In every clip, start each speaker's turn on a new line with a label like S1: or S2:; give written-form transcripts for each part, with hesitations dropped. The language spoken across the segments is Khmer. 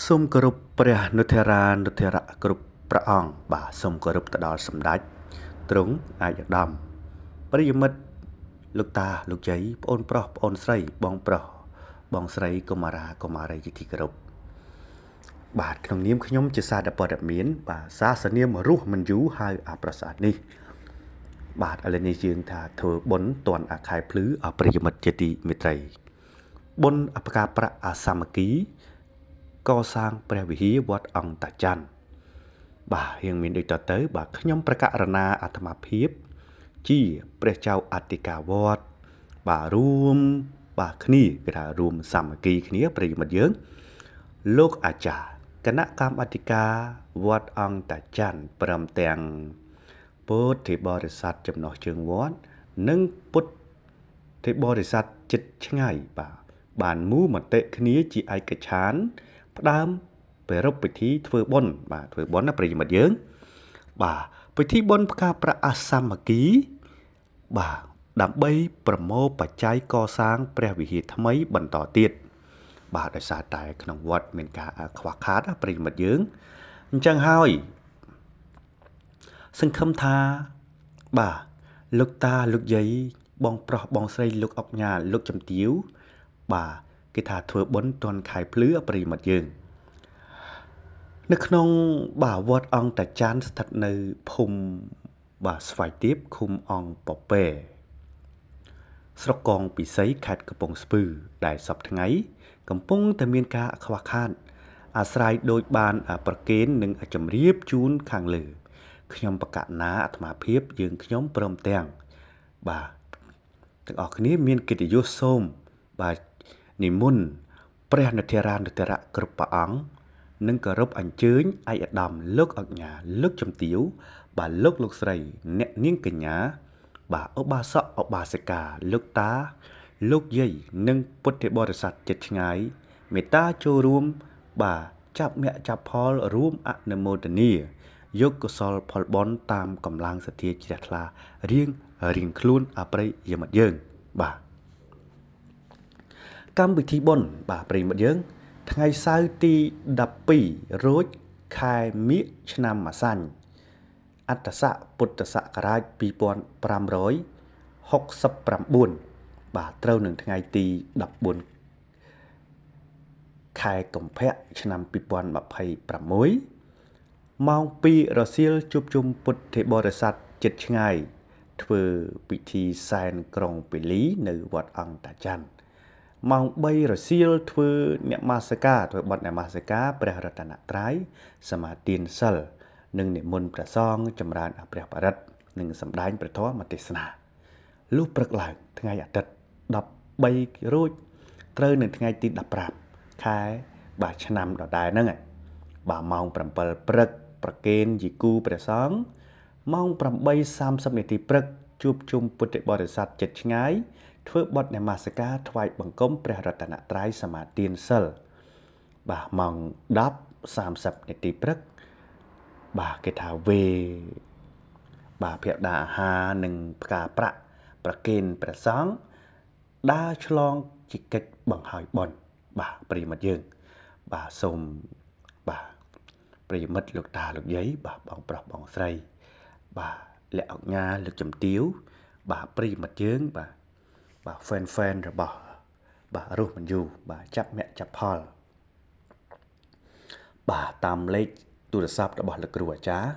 S1: សូមគោរពព្រះនុធរានុធរៈគ្រប់ព្រះអង្គបាទសូមគោរពទៅដល់សម្ដេចទ្រង់ឯកឧត្តមប្រិយមិត្តលោកតាលោកយាយប្អូនប្រុសប្អូនស្រីបងប្រុសបងស្រីកុមារាកុមារីជាទីគោរពបាទក្នុងនាមខ្ញុំជាសារព័ត៌មានបាទសាសនាមរស់មិនយូរហៅអាប្រាសាទនេះបាទឥឡូវនេះយើងថាធ្វើបុណ្យតន់អាខែភ្លឺអប្រិយមិត្តជាទីមេត្រីបុណ្យអបការប្រាក់អាសាមគ្គីកសាងព្រះវិហារវត្តអង្គតាច័ន្ទបាទរៀងមានដូចតទៅបាទខ្ញុំប្រកាសរណាអាត្មាភាពជាព្រះចៅអធិការវត្តបាទរួមបាទគ្នាគេថារួមសាមគ្គីគ្នាប្រិយមិត្តយើងលោកអាចារ្យគណៈកម្មអធិការវត្តអង្គតាច័ន្ទព្រមទាំងពុទ្ធិបរិស័ទចំណោះជើងវត្តនិងពុទ្ធិបរិស័ទចិត្តឆ្ងាយបាទបានមូលមតិគ្នាជាឯកច្ឆានផ្ដើមប្រារព្ធពិធីធ្វើបុណ្យបាទធ្វើបុណ្យណាប្រិយមិត្តយើងបាទពិធីបុណ្យផ្កាប្រាក់អសាមគ្គីបាទដើម្បីប្រមូលបច្ច័យកសាងព្រះវិហារថ្មីបន្តទៀតបាទដោយសារតែក្នុងវត្តមានការខ្វះខាតណាប្រិយមិត្តយើងអញ្ចឹងហើយសង្ឃឹមថាបាទលោកតាលោកយាយបងប្រុសបងស្រីលោកអុកញ៉ាលោកជំទាវបាទគេថាធ្វើបុណ្យទាន់ខែភ្លឺប្រិយមិត្តយើងនៅក្នុងបាទវត្តអង្គតាច័ន្ទស្ថិតនៅភូមិបាទស្វាយទៀបឃុំអង្គពពែស្រុកកងពិសីខេត្តកំពង់ស្ពឺដែលសពថ្ងៃកំពុងតែមានការខ្វះខាតអាស្រ័យដោយបានប្រគេននិងជម្រាបជូនខាងលើខ្ញុំបកណាអាត្មាភាពយើងខ្ញុំព្រមទាំងបាទទាំងអស់គ្នាមានកិត្តិយសសូមបាទនិមន្តព្រះនធរានុធរៈគ្រប់ព្រះអង្គនិងគោរពអញ្ជើញឯកឧត្តមលោកអុកញ៉ាលោកជំទាវបាទលោកលោកស្រីអ្នកនាងកញ្ញាបាទឧបាសកឧបាសិកាលោកតាលោកយាយនិងពុទ្ធបរិស័ទចិត្តឆ្ងាយមេត្តាចូលរួមបាទចាប់មគ្គចាប់ផលរួមអនុមោទនាយកកុសលផលបុណ្យតាមកម្លាំងសទ្ធាជ្រះថ្លារៀងរៀងខ្លួនអប្រិយមិត្តយើងបាទកម្មវិធីបុណ្យបាទប្រិយមិត្តយើងថ្ងៃសៅរ៍ទី12រោចខែមិញឆ្នាំម្សាញ់អត្តស័កពុទ្ធសករាជ2569បាទត្រូវនឹងថ្ងៃទី14ខែកុម្ភៈឆ្នាំ2026ម៉ោង2រសៀលជួបជុំពុទ្ធបរិស័ទចិត្តឆ្ងាយធ្វើពិធីសែនក្រុងពាលីនៅវត្តអង្គតាច័ន្ទម៉ោង3រសៀលធ្វើនមស្ការធ្វើបទនមស្ការព្រះរតនត្រ័យសមាទានសិលនិងនិមន្តព្រះសង្ឃចម្រើនព្រះបរិត្តនិងសម្ដែងព្រះធម៌ទេសនាលុះព្រឹកឡើងថ្ងៃអាទិត្យ13រោចត្រូវនៅថ្ងៃទី15ខែបាទឆ្នាំដដែលហ្នឹងបាទម៉ោង7ព្រឹកប្រគេនយីគូព្រះសង្ឃម៉ោង8:30នាទីព្រឹកជួបជុំពុទ្ធបរិស័ទចិត្តឆ្ងាយធ្វើបទនមស្ការថ្វាយបង្គំព្រះរតនត្រ័យសមាទានសិលបាទម៉ោង10:30នាទីព្រឹកបាទគេថាវេបាទភក្តាអាហារនិងផ្កាប្រាក់ប្រគេនព្រះសង្ឃដើរឆ្លងជាកិច្ចបង្ហើយបុណ្យបាទប្រិយមិត្តយើងបាទសូមបាទប្រិយមិត្តលោកតាលោកយាយបាទបងប្រុសបងស្រីបាទលោកអុកញ៉ាលោកជំទាវបាទប្រិយមិត្តយើងបាទបាទហ្វេនរបស់បាទរស់មិនយូរបាទចាប់មគ្គចាប់ផលបាទតាមលេខទូរស័ព្ទរបស់លោកគ្រូអាចារ្យ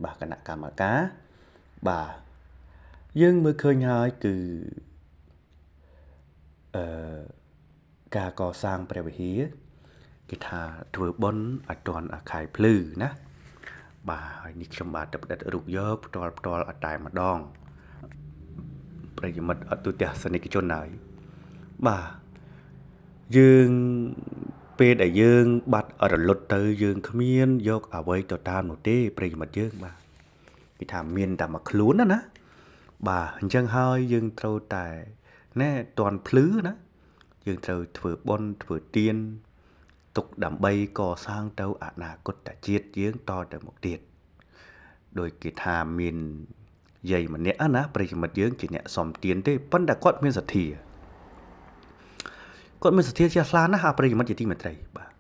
S1: បាទគណៈកម្មការបាទយើងមើលឃើញហើយគឺការកសាងព្រះវិហារគេថាធ្វើបុណ្យឲ្យទាន់ខែភ្លឺណាបាទហើយនេះខ្ញុំបាទទៅផ្ដិតរូបយកផ្ទាល់អត់តែម្ដងប្រិយមិត្តអត់ទូទស្សនិកជនហើយបាទយើងពេលដែលយើងបាត់រលត់ទៅយើងគ្មានយកអ្វីទៅតាមនោះទេប្រិយមិត្តយើងបាទគេថាមានតែមួយខ្លួនណាបាទអញ្ចឹងហើយយើងត្រូវតែណែទាន់ភ្លឺណាយើងត្រូវធ្វើបុណ្យធ្វើទានទុកដើម្បីកសាងទៅអនាគតជាតិយើងតទៅមុខទៀតដោយគេថាមានយាយម្នាក់ណាប្រិយមិត្តយើងជាអ្នកសុំទានទេប៉ុន្តែគាត់មានសទ្ធាគាត់មានសទ្ធាជ្រះថ្លាណាស់អប្រិយមិត្តជាទីមេត្រីបាទ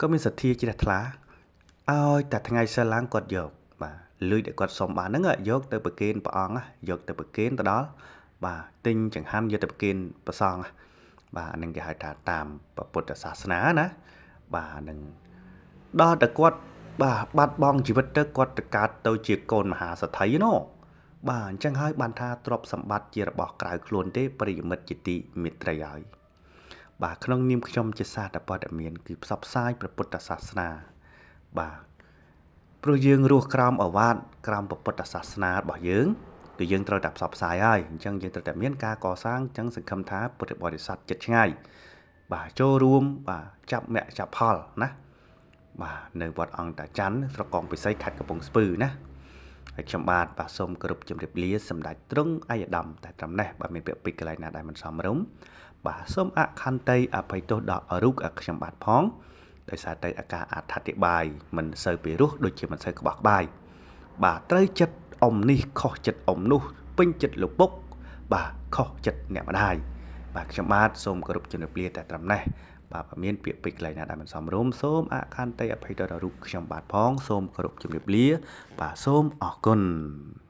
S1: ក៏មានសទ្ធាជ្រះថ្លាឲ្យតែថ្ងៃសិលឡើងគាត់យកបាទលុយដែលគាត់សុំបានហ្នឹងយកទៅប្រគេនព្រះអង្គយកទៅប្រគេនទៅដល់បាទទិញចង្ហាន់យកទៅប្រគេនព្រះសង្ឃបាទអានឹងគេហៅថាតាមពុទ្ធសាសនាណាបាទអានឹងដល់តែគាត់បាទបាត់បង់ជីវិតទៅគាត់ទៅកើតទៅជាកូនមហាសេដ្ឋីណោះបាទអញ្ចឹងហើយបានថាទ្រព្យសម្បត្តិជារបស់ក្រៅខ្លួនទេប្រិយមិត្តជាទីមេត្រីហើយបាទក្នុងនាមខ្ញុំជាសារព័ត៌មានគឺផ្សព្វផ្សាយព្រះពុទ្ធសាសនាបាទព្រោះយើងរស់ក្រោមឱវាទក្រោមពុទ្ធសាសនារបស់យើងគឺយើងត្រូវតែផ្សព្វផ្សាយហើយអញ្ចឹងយើងត្រូវតែមានការកសាងអញ្ចឹងសង្ឃឹមថាពុទ្ធបរិស័ទចិត្តឆ្ងាយបាទចូលរួមបាទចាប់មគ្គចាប់ផលណាបាទនៅវត្តអង្គតាច័ន្ទស្រុកកងពិសីខេត្តកំពង់ស្ពឺណាហើយខ្ញុំបាទបាទសូមគោរពជម្រាបលាសម្ដេចទ្រង់ឯកឧត្តមតែត្រឹមនេះបាទមានពាក្យពេចន៍កន្លែងណាដែលមិនសមរម្យបាទសូមអខន្តីអភ័យទោសដល់រូបខ្ញុំបាទផងដោយសារតែអាការអត្ថាធិប្បាយមិនសូវពីរោះដូចជាមិនសូវក្បោះក្បាយបាទត្រូវចិត្តអ៊ំនេះខុសចិត្តអ៊ំនោះពេញចិត្តលោកពុកបាទខុសចិត្តអ្នកម្ដាយបាទខ្ញុំបាទសូមគោរពជម្រាបលាតែត្រឹមនេះបាទមានពាក្យពេចន៍កន្លែងណាដែលមិនសមរម្យសូមអខន្តីអភ័យទោសដល់រូបខ្ញុំបាទផងសូមគោរពជម្រាបលាបាទសូមអរគុណ។